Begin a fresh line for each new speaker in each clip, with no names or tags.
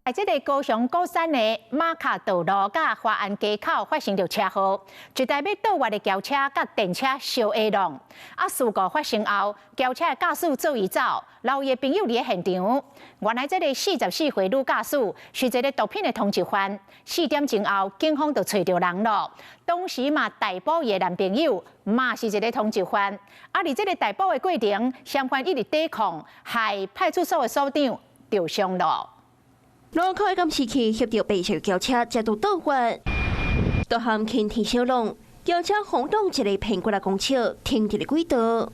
佇這个高雄鼓山的馬卡道路佮華安街口發生著車禍，一台欲倒彎的轎車佮電車相挨挵。啊，事故發生後，轎車的駕駛做伊走，留伊的朋友佇咧現場。原來這个44歲女駕駛是一个毒品的通緝犯。4點鐘後，警方就揣著人囉。當時嘛逮捕伊的男朋友，嘛是一个通緝犯。啊，佇這个逮捕的過程，嫌犯一直抵抗，害派出所的所長著傷囉。
路口的監視器翕著白色轎車再度倒彎，就和輕鐵相挵，轎車晃動一个偏幾仔公尺，停佇咧軌道。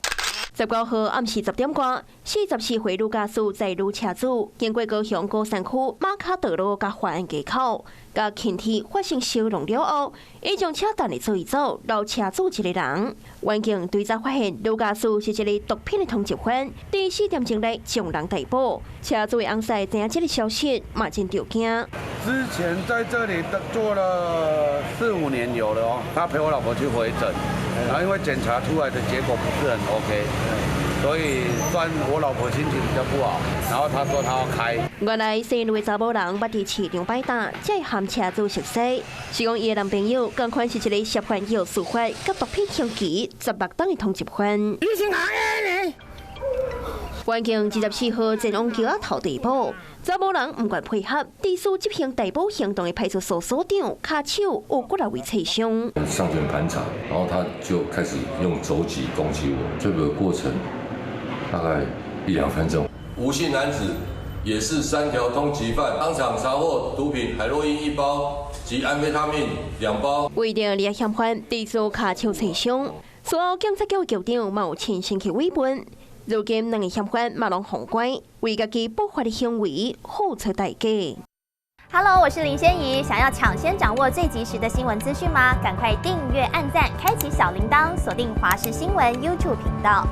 19號暗時10點外，44歲女駕駛載女車主經過高雄鼓山區馬卡道路佮華安街口，佮輕鐵發生相挵了後，伊將車彈來做伊走，留車主一个人。員警追查發現，女駕駛是一个毒品的通緝犯，佇4點鐘內將人逮捕。車主的翁婿知影這个消息，嘛真著驚。
之前在這裡都做了四五年有了哦，他陪我老婆去回診，然後因為檢查出來的結果不是很 OK，所以算我老婆心情比較不好，然後他說他要開。
原來姓盧的查某人捌佇市場擺檔，才會和車主熟似。是講伊的男朋友，仝款是一个涉犯藥事法佮毒品刑期16冬的通緝犯。
你是哪个呢？
員警24號前往橋仔頭逮捕，查某人毋願配合，致使執行逮捕行動的派出所所長跤手有幾仔位切傷。
上前盤查，然後他就開始用肘擊攻擊我，這個過程大概一兩分鐘。
吳姓男子也是三條通緝犯，當場查獲毒品海洛因一包及安非他命2包。
為著掠嫌犯，致使跤手切傷，事後警察局局長嘛有親身去慰問。如今兩个嫌犯嘛攏放關，為家己不法的行為付出代價。
Hello，我是林仙怡，想要搶先掌握最及時的新聞資訊嗎？趕快訂閱、按讚、開啟小鈴鐺，鎖定華視新聞 YouTube 頻道。